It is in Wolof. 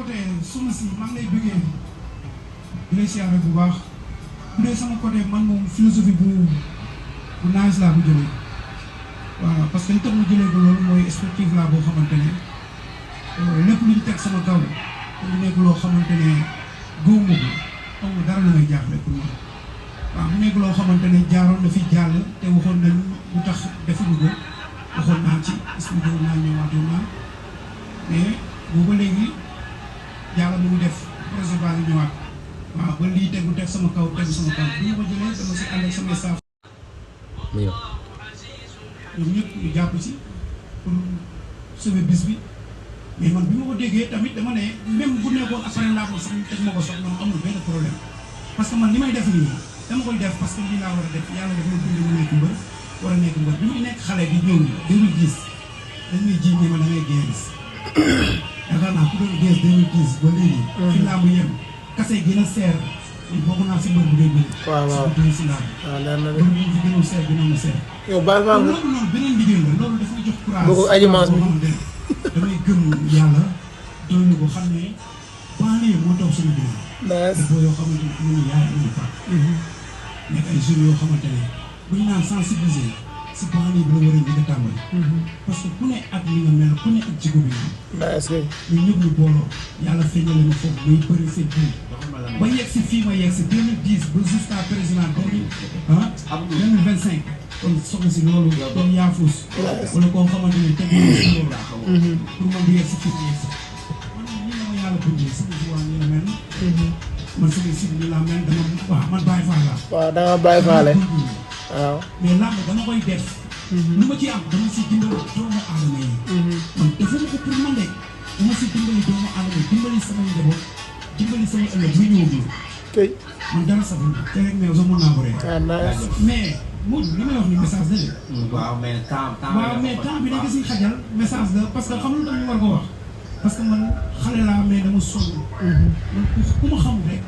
côté soxna si maa ngi lay bëggee di lay siyaare bu baax bu dee sama côté man moom philosophie bu nice laa bu jëlee waaw parce que li tax ma jëlee ko loolu mooy perspective laa boo xamante ne lépp lu ñu teg sama kaw mu nekk loo xamante ne góob ma ko amul dara lu may jaaxle pour man waaw mu nekk loo xamante ne jaaroon na fi jàll te waxoon nañ lu tax defuñu ko waxoon naa ci expliqué wu naa ñëwaatoon naa mais boobu léegi yàlla mu ngi def projet baa ngi ñëwaat waaw ba lii tegu teg sama kaw tegu sama kaw bu ñu ko jëlee dama si ànd ak sama staff ñoom ñëpp ñu jàpp ci pour sauver bis bi mais man bi ma ko déggee tamit dama ne même bu nekkoon après laa ko sax ñu teg ma ko sox man amul benn problème parce que man li may def nii dama koy def parce que lii laa war a def yàlla def ma bind mu nekk mbër war a nekk mbër bi muy nekk xale di ñëw 2010 dañuy ji ne ma da ngay gees yaakaar naa ku doon gees 2010 ba léegi fi laa mu yem kase gën a seer bokk naa si mbër bu dee bëri waaw si laa leer na de fi gënoon seer gënoon na seer yow baax baax loolu noonu beneen liggéey la loolu dafa jox courage boo ko ajimance bi damay gëm yàlla doon ñu ko xam ne banlieue moo toog suñu ginnaaw boo yoo xamante ne ñu yaay ñu fa nekk ay jeunes yoo xamante ne bu ñu naan sensibiliser si banlieue bi la war a njëkk a tàmbali parce que ku ne ak li nga mel ku ne ak jigo bi ñu ñëpp ñu booloo yàlla feeñale ñu foofu muy bëri seen biir ba yegg si fii ma yegg si 2010 ba jusqu'à président 2025 kon soxna si loolu doon yaafus wala koo xamante ne teg na si loolu pour man di yegg si fii yegg si man ñi la ma yàlla bindee sama joie ñi la mel man sama si ñi la mel dama waaw man Baye Fall la waaw da nga Baye Fall waaw mais làmb dama koy def lu ma ci am dama si dimbali doomu aadama yi man defuma ko pour man de dama si dimbali doomu aadama yi dimbali sama njaboot dimbali sama ëllëg bu ñëwagul kay man dara sax te rek mais sax mën naa ko rek mais Modou li may wax ni message la de waaw mais temps bi da nga siy xajal message la parce que xam lu tax ñu war ko wax parce que man xale laa mais dama sonn man ku ma xamul rek